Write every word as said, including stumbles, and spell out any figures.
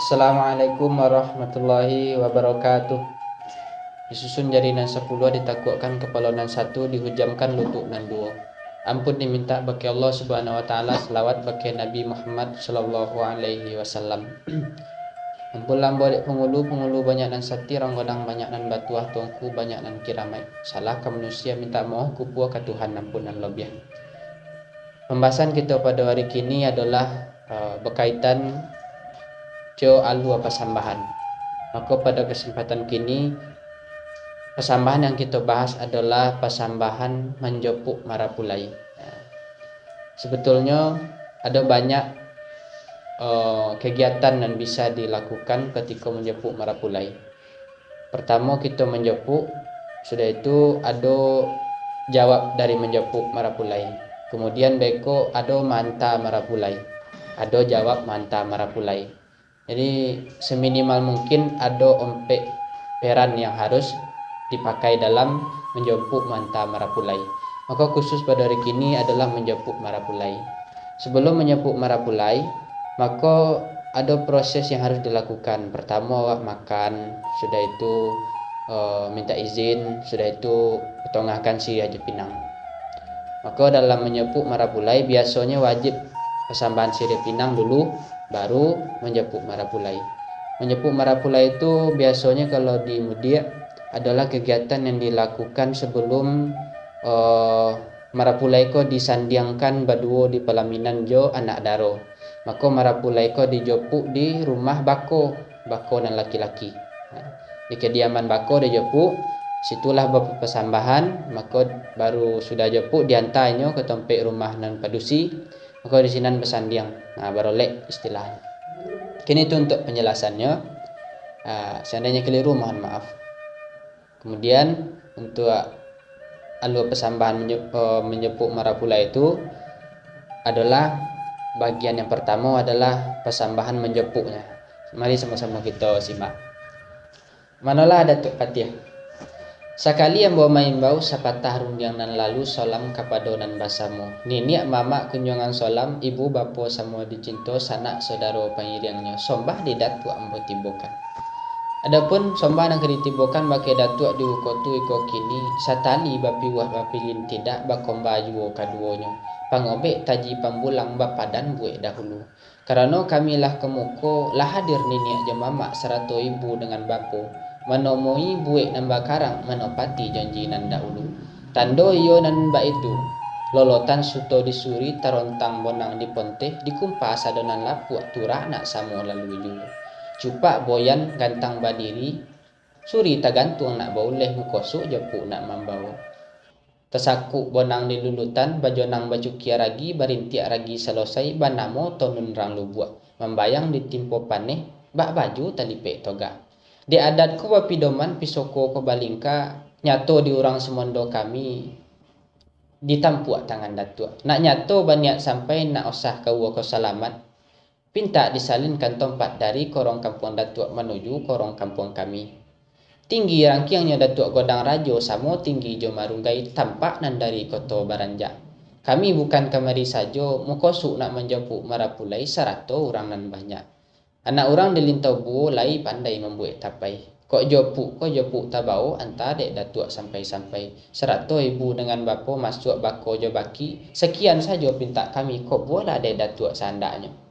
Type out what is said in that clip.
Assalamualaikum warahmatullahi wabarakatuh. Disusun jari nan sapuluah, ditakuakkan kapalo nan satu, dihujamkan lutuik nan duo. Ampun dimintak bake Allah Subhanahu wa Ta'ala, salawat bake Nabi Muhammad sallallahu alaihi wasallam. Ampun lambo dek pangulu, pangulu banyak nan sati, rang godang banyak nan batuah, tuangku banyak nan kiramaik. Salah ka manusia mintak maoh, kupua ka Tuhan ampun nan lobiah. Pambahasan kito pado ari kini adolah, eh, bakaitan jo alua pasambahan. Mako, pado kasempatan kini, pasambahan yang kito bahas adolah pasambahan manjopuk marapulai. Nah, sebetulnyo ado banyak, eh, kegiatan nan bisa dilakukan katiko manjopuk marapulai. Pertamo, kito manjopuk, sudah itu ado jawab dari manjopuk marapulai. Kemudian beko ado maanta marapulai, ado jawab maanta marapulai. Jadi, seminimal mungkin ado ompek peran yang harus dipakai dalam manjopuk maanta marapulai. Mako, khusus pado ari kini adolah manjopuk marapulai. Sebelum manjopuk marapulai, mako ado proses yang harus dilakukan. Pertamo, awak makan, sudah itu, eh, mintak izin, sudah itu tongahkan siriah jo pinang. Mako, dalam manjopuk marapulai, biasonyo wajib pasambahan siriah pinang dulu, baru manjopuk marapulai. Manjopuk marapulai tu biasonyo, kalau di Mudiak, adolah kegiatan yang dilakukan sebelum, eh, marapulai ko disandiangkan baduo di palaminan jo anak daro. Mako, marapulai ko dijopuk di rumah bako, bako nan laki-laki. Nah, di kediaman bako dijopuk, situlah bapasambahan, mako baru sudah jopuk dianta inyo ka tompek rumah nan padusi, mako di sinan basandiang. Nah, barolek istilahnyo. Kini tu untuk panjalasannyo. Ah, seandainyo keliru, mohon maaf. Kemudian, untuak alua pasambahan menye-, eh, manjopuk marapulai tu adolah, bagian yang pertamo adolah pasambahan manjopuknyo. Mari samo-samo kito simak. Manolah Datuak Patiah. Sakali ambo maimbau, sapatah rundiang nan lalu, salam kapado nan basamo. Niniak mamak kunjuangan salam, ibu bapo samo dicinto, sanak saudaro pangiriangnyo, sombah di Datuak ambo tibokan. Adopun sombah nan ka ditibokan bake Datuak di uko tu iko kini, satali bapiuah bapilin tidak, bakomba juo kaduonyo. Pangobek taji pambulang, bapadan buek dahulu. Karano kami lah ka muko, lah hadir niniak jo mamak sarato ibu dangan bapo, manomoi buek nan bakarang, manapati janji nan dahulu. Tando iyo nan baitu, lolotan suto di suri, tarontang bonang di ponteh, dikumpa sado nan lapuak, turak nak samo lalu juo. Cupak boyan gantang badiri, suri tagantuang nak bauleh, mukosuk jopuk nak mambao. Tasakuk bonang di lulutan, bajonang bacukia ragi, barintiak ragi salosai, banamo tonun rang lubuak, mambayang ditimpo paneh, bak baju talipek togak. Dek adat ko bapidoman, pisoko ko balingka, nyato di urang samondo kami, ditampuak tangan Datuak. Nak nyato baniat sampai, nak osah kaua ko salamat, pintak disalinkan tompat, dari korong kampuang Datuak manuju korong kampuang kami. Tinggi rangkiangnyo Datuak Godang Rajo, samo tinggi jo marunggai, tampak nan dari koto baranjak. Kami bukan kamari sajo, mukosuk nak manjopuk marapulai, sarato urang nan banyak. Anak urang di Lintau Buo lai pandai mambuek tapai. Kok jopuk, kok jopuk tabao, anta dek Datuak sampai-sampai. Sarato ibu dangan bapo masuak bako jo baki, sakian sajo pintak kami, kok bualah dek Datuak saandaknyo.